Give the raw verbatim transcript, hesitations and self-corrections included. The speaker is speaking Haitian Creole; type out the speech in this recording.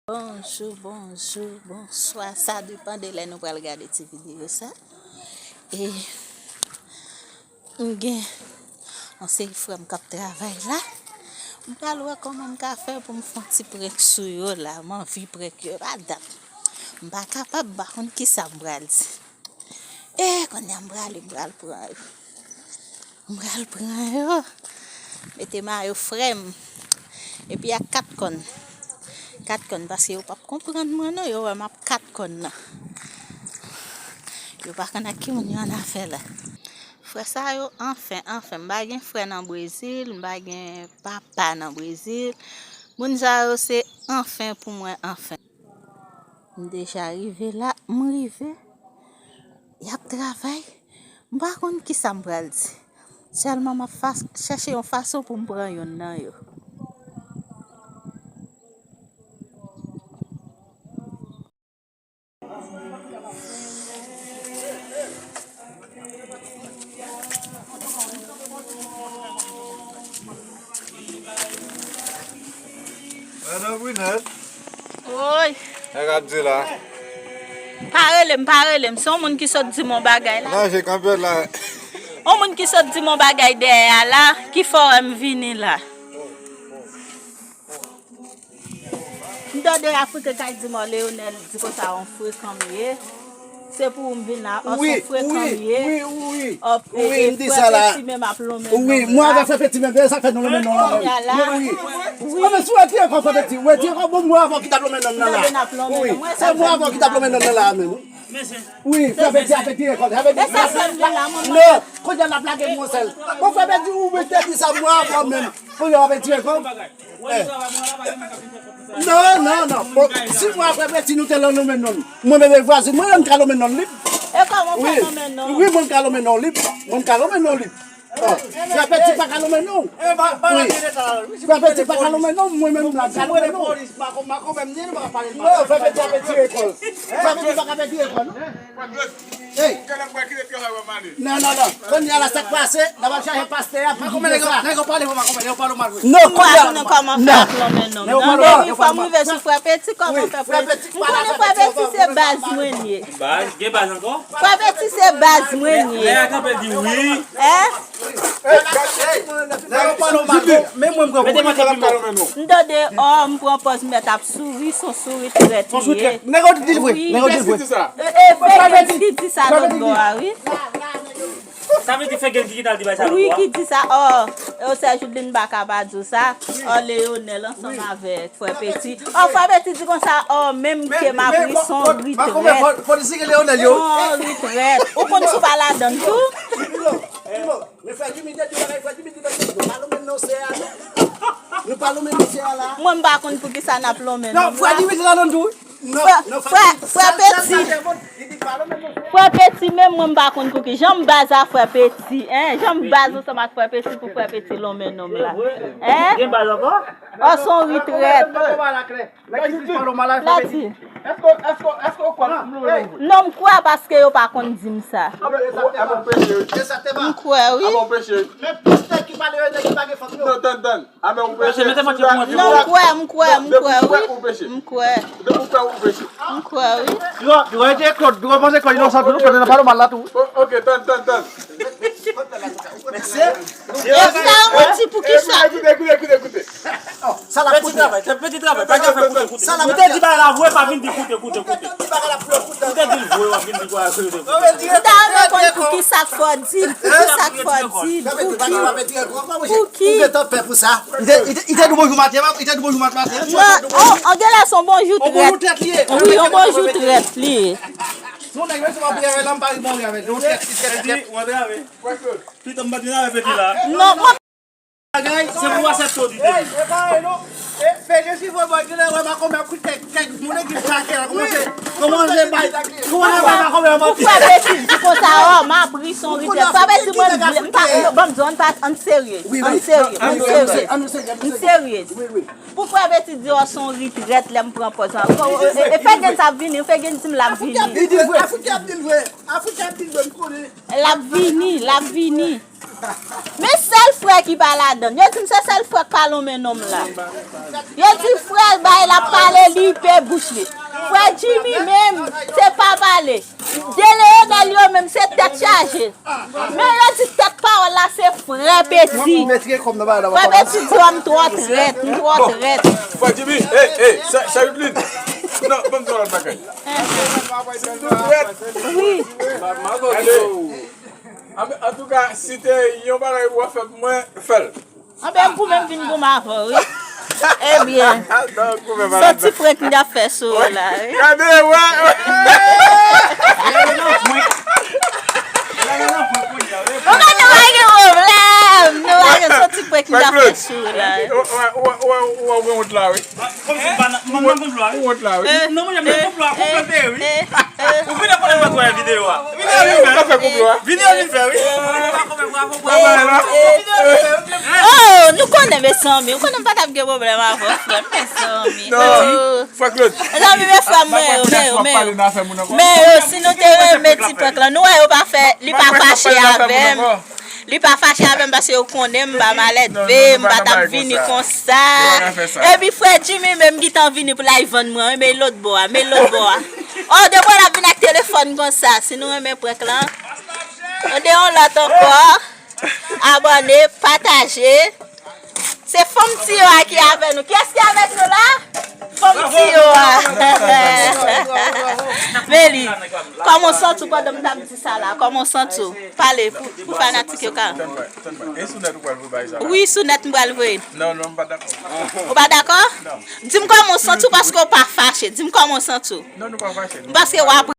Bonjou, bonjou, bonswa. Sa depann de lè nou pral gade ti videyo sa. E m gen yon seri frè m k ap travay la. M pral wè kòman m ka fè pou m fè yon ti prank sou yo la. M anvi prank yo, pa dat. M pa kapab, m pa konn kisa m pral di. E, kounye a m prale, m pral pran yo. M pral pran yo. Mete mayo frè m. Epi ak kat kòn. Kat kòn, paske yo p ap konprann mwen non, yo wè m ap kat kòn nan. Yo pa konn ak ki moun yo annafè la. Frè sa yo, anfen, anfen, m pa gen frè nan Brezil, m pa gen papa nan Brezil. Moun sa yo se anfen pou mwen, anfen. M deja rive la, m rive. Y ap travay. M pa konn kisa m pral di. Sèlman m ap fas-, chèche yon fason pou m pran yonn nan yo. Madan Brunette. Woy. Sa k ap di la? Pa rele m, pa rele m. Se yon moun ki sot di m yon bagay la. Manje kanpèt la. Yon moun ki sot di m yon bagay dèyè a la, ki fè w wè m vini la. M tande Afriken kay di m, ò, Leonel, di konsa, yon frekan m ye. Se pou ou m vin la, ò, se yon frekan m ye. Wi, wi, wi, wi, m di sa la. Wi, mwen avèk frè Peti menm, se sa fè nou lonmen non la menm. Wi, wi. Wi, men si w retire kò frè Peti, w retire kò, bon, mwen avè w ki t ap lonmen nonm nan la. Wi, se mwen avè w ki t ap lonmen nonm nan la menm. Wi, frè Peti ap retire kò l. Non, kounye a l ap lage m yon sèl. Bon, frè Peti, ou mete di sa, mwen avè w menm. Kounye a w ap retire kò. Eh. Non, non, non. Bon, si mwen avè Peti nou te lonmen nonm, mwen menm vwazin mwen, mwen ka lonmen nonm li. E kòman w fè lonmen nonm? Wi, mwen ka lonmen nonm li. Mwen ka lonmen nonm li. Oh, frè Peti pa ka lonmen nonm. Wi. Frè Peti pa ka lonmen nonm, mwen menm la, m ka lonmen nonm. Non, frè Peti ap retire kò l. Frè Peti pa ka retire kò l. Hey! Non, non, non. Kounye a la, sa k pase, n ap al chache pastè a pou di sa. Nèg yo pale, nèg yo pale mal, wi. Non, kounye a. Mwen konnen kòman fè ap lonmen nonm. Non, non, non, fò m rive sou frè Peti, kòman fè frè Peti. M konnen frè Peti se baz mwen ye. Baz? Gen baz ankò? Frè Peti se baz mwen ye. Lè a kanpe di wi. Hein? Nèg yo pale mal, men mwen m pran pòz. M tande, ò, m pran pòz, m mèt ap souri, se yon souri trèt li ye. Nèg yo di l vre, nèg yo di l vre. E, e, Fedens ki di sa lòt bò a, wi. Sa vle di Fedens ki t al di bagay sa lòt bò a? Wi, ki di sa, ò, e, Sè Judlin pa ka pa di w sa, ò, Leonel ansanm avèk frè Peti. Ò, frè Peti di konsa, ò, menm ke m ap ri, se yon ri trèt. Se yon ri trèt. Ou konn si w pa ladann tou? Men frè Jimmy te di bagay, frè Jimmy di bagay, nou pa lonmen non sè a, non. Nou pa lonmen non sè a la. Mwen, m pa konn poukisa n ap lonmen non, frè Jimmy te ladann tou. Non, non, frè, frè Peti. Li di pa lonmen non sè a. Frè Peti, menm mwen, m pa konn pouki. Jan m baz a frè Peti, en? Jan m baz ansanm ak frè Peti pou frè Peti lonmen nonm la. En? Gen baz ankò? Ò, se yon ri trèt. Nèg ki di pale mal la, sa vle di. Èske, èske, èske w kwè m lonmen non vre? Non, m kwè paske yo pa konn di m sa. M kwè, wi. Men pastè ki pale yo, nèg ki pa gen fanm yo. Non, tann, tann. Non, m kwè, m kwè, m kwè, wi. M kwè. M kwè, wi. Yo, yo, e Claude, yo panse Claude inosan tou, Claude nan pale mal la tou. Ok, tann, tann, tann. Mesye, e sa yo manti pou kisa? Ekoute, ekoute, ekoute, ekoute. Sa l ap koute. Peti travay, peti travay, pa gen afè koute, koute. Ou te di bagay la vre, pa vin di koute, koute, koute. Ou te di l vre, w ap vin di koute, koute. M ta renmen konn pou kisa k fè w di l, pou kisa k fè w di l, pou ki, pou ki. Li te, li te di w bonjou maten, li te di w bonjou maten. Non, on, on gen lè se yon bonjou trèt. Wi, yon bonjou trèt li ye. Non, nèg, mesye, w ap ri avè l, m pa ri bon ri avè l. Yon trèt, li trèt, li trèt. Pito m pa t vin avè Peti la. Non, mwen. Bagay, se pou w aksepte w di Peti. Ey, e pa vre non. E, Peti si fò bò, genlè wè makonmè ap koute kèk, kèk moun ki pa kè la, kòmanse, kòmanse bay, kòmanse bay makonmè an manti. Pou frè Peti di konsa, ò, m ap ri se yon ri trèt. Frè Peti, mwen, m pa, non, ban m di w, ann pa, ann serye. Ann serye, ann serye. M serye. Pou frè Peti di, ò, se yon ri trèt lè m pran pòz la. E, e, e Fedens ap vini, Fedens di m l ap vini. Li di l vre. Afriken ap di l vre. Afriken ap di l vre, m konnen. L ap vini, l ap vini. Men sèl frè ki pa ladann. Yo di m se sèl frè k pa lonmen nonm la. Yo di frè l bay, l ap pale, li Koupe bouch li. Frè Jimmy menm, se pa pale. De Leonel yo menm, se tèt chaje. Men yo di tèt pawòl la, se frè Peti. Frè Peti di w m twò trèt, m twò trèt. Frè Jimmy, hey, hey, sa, sa Yudlin. Non, ban m di w lòt bagay. Si m tou trèt. Wi. Gade. Antouka, si te yon bagay ou a fè pou mwen, fè l. Anben m pou menm vin goumen avè w wi. Ebyen, se yon ti prank m t ap fè sou ou la wi. Gade wè. Ou konn nou pa gen pwoblèm. Nou pa gen, se yon ti prank m t ap fè sou ou la wi. Ou wè ou wont la wi. Ou wont la wi. Non mwen menm konplo a konplo teye wi. Ou vin ap pale mwen twò videyo a. Videyo vin fè. Videyo vin fè wi. Oh, nou konnen mezanmi, ou konnen m pa t ap gen pwoblèm avè w frè m, mezanmi. Frè Claude. Mezanmi, men frè m, men yo, men yo, men yo, men yo, si nou te renmen ti prank lan, nou wè yo pa fè, li pa fache avè m. Li pa fache avè m paske yo konnen m pa malèdve, m pa t ap vini konsa. Epi frè Jimmy menm gentan vini pou l al vann mwen, men lòt bò a, men lòt bò a. Oh, depi w ap vin ak telefòn konsa, si nou renmen prank lan, mande yon lòt ankò, abòne, pataje. Se fanm Tiyo a ki avè nou. Kiyès ki avèk nou la? Fanm Tiyo a. Men li. Kòman w santi w pandan m t ap di sa la? Kòman w santi w? Pale pou, pou fanatik yo ka. Wi, sou nèt m pral voye. Ou pa dakò? Di m kòman w santi w paske w pa fache. Di m kòman w santi w. Paske w ap